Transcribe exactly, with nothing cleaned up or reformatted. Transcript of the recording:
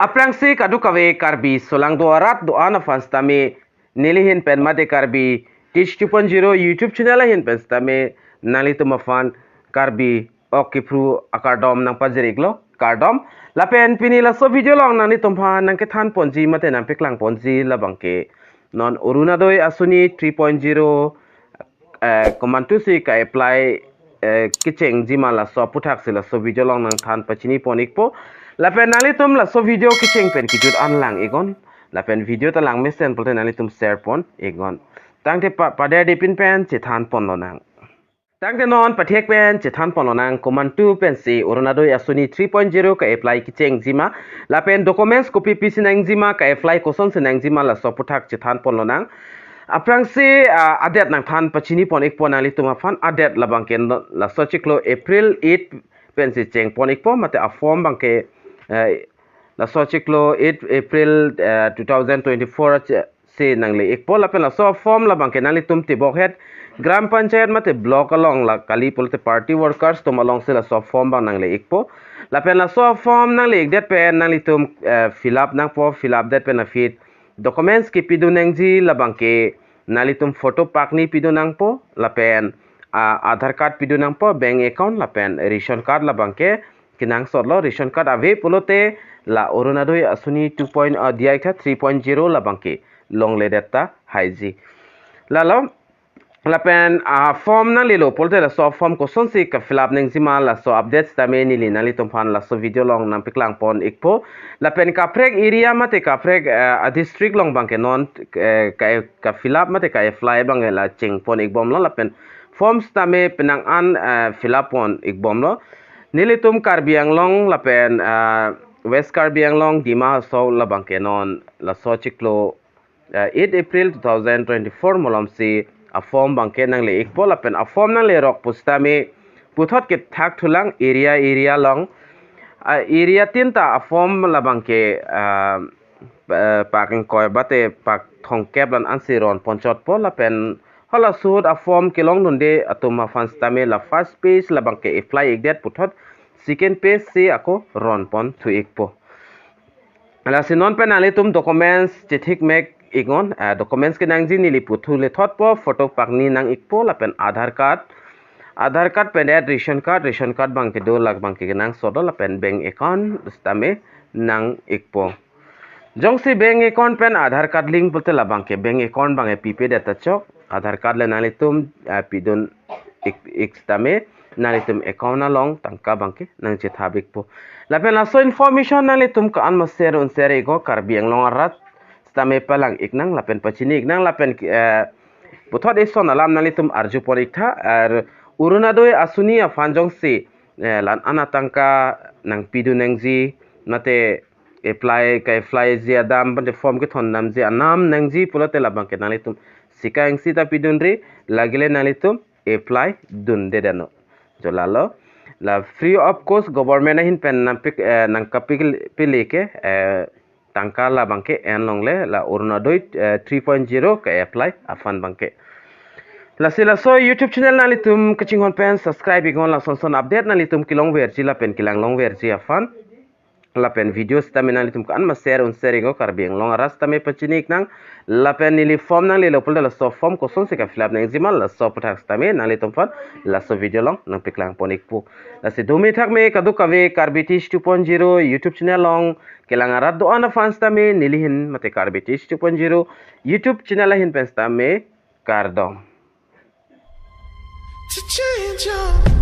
Aphrangsi kadokave Karbi solangdo arat do-an aphan sitame neli ahin pen mate Karbi Teach two point zero YouTube channel ahin pen sitame nanglitum aphan Karbi ok kiphru akardom nangpajir-iklo, kardom. Lapen pini laso video along nanglitum aphan nangkethan ponji mate nangpeklang ponji labangke non Orunodoi Asoni three point zero, eh, komantusi ka-apply, eh, kechengji ma laso aputhaksi laso video along nangthan pachini pon-ikpo. Lapen nanglitum laso video kecheng pen kejut an lang-iknon. Lapen video ta langmesen pulote nanglitum share pon-iknon. Tangte pa-, paderdepin pen chethan ponlonang. Tangte non pathek pen chethan ponlonang, komantu pensi Orunodoi Asoni three point zero ka-apply kechengji ma, lapen documents kopi pisi nangji ma, ka-apply kosonsi nangji ma laso aputhak chethan ponlonang. Aphrangsi, ah, adet nangthan pachini pon-ikpo nanglitum aphan, adet labangke no-, laso chiklo April eight pensi cheng pon-ikpo, mate aform abangke, eh, laso chiklo eight April, eh, two thousand twenty-four che-, si nangle-ikpo. Lapen laso form labangke nanglitum tebokhet Gram Panchayat mate block along la kali pulote party workers atum alongsi laso form abang nangle-ikpo. Lapen laso form nangle-ikdet pen nanglitum, eh, fill up nangpo, fill up det pen aphi documents kipidun nangji labangke nanglitum photo pakni pidun nangpo, lapen, ah, Aadhaar card pidun nangpo, bank account lapen ration card labangke kenangsotlo. Ration card ave pulote la Orunodoi Asoni two point, ah, diya-ik tha, three point zero labangke longledet ta haiji. Lalo, lapen, ah, form nanglelo pulote laso form kosonsi ka-fill up nangji ma laso update sitame neli nanglitum aphan laso video along nangpeklang pon-ikpo. Lapen kaprek area mate kaprek, eh, a-district along abangke non, eh, ka, ka-fill up mate ka-apply abangke la cheng pon-ikbomlo, lapen form sitame penang an, eh, fill up pon-ikbomlo. Nelitum Karbi Anglong lapen, ah, West Karbi Anglong, Dima Hasao labangke non laso chiklo, ah, eight April two thousand twenty-four malomsi aform abangke nangle-ikpo, lapen aform nanglerok pusitame puthot kethak thulang area area along, ah, area tin ta aform labangke, ah, eh, pak ingkoi mate pak thomkep la-an ansi ron ponchotpo, lapen hala suhut aform kelongdunde atum aphan sitame la first phase labangke apply-ikdet puthot second phase si ako ron pon thu-ikpo. Lasi non pen nanglitum documents chethik mek-iknon, eh, documents kenangji neli puthu lethotpo, photo pakni nang-ikpo, lapen Aadhaar card, Aadhaar card pen ration card, ration card abangke do, labangke kenangsotlo, lapen bank account sitame nang-ikpo. Jongsi bank account pen Aadhaar card link pulote labangke bank account abangke pipedet ta chok, Aadhaar card le nanglitum, ah, pidun-ik, ik sitame nanglitum account along tangka abangke nangchethap-ikpo. Lapen laso information nanglitum ko-an ma share un share-iknon, Karbi Anglong arat sitame palang-iknang lapen pachini-iknang, lapen, eh, puthot ison alam nanglitum arju pon-ik tha, ar Orunodoi Asoni aphan jongsi, eh, la-an atangka nangpidun nangji, mate apply, ka-apply-ji adam, mate form kethondamji anam nangji pulote labangke nanglitum sika ing sita pidunri, lagile nanglitum apply dunde dano. Jo lalo, la free of cost government ahin pen nangpik, eh, nangkapik pili ke, eh, tangka labangke en longle, la Orunodoi, eh, three point zero ka-apply aphan abangke. Lasi laso YouTube channel nanglitum kachinghon pen subscribe-iknon, lason son update nanglitum kelongverji lapen kelang longverji aphan. Lapen video sitame nanglitum ko-an ma share un share-iknon, Karbi Anglong arat sitame pachini-iknang. Lapen neli form nanglelo pulote laso form kosonsi ka-fill up nangji ma laso aputhak sitame nanglitum aphan laso video along nangpeklang pon-ikpo. Lasi dome thakme kadokave Karbi Teach two point zero YouTube channel along kelang arat do-an aphan sitame neli ahin mate Karbi Teach two point zero YouTube channel ahin pen sitame kardom. To change your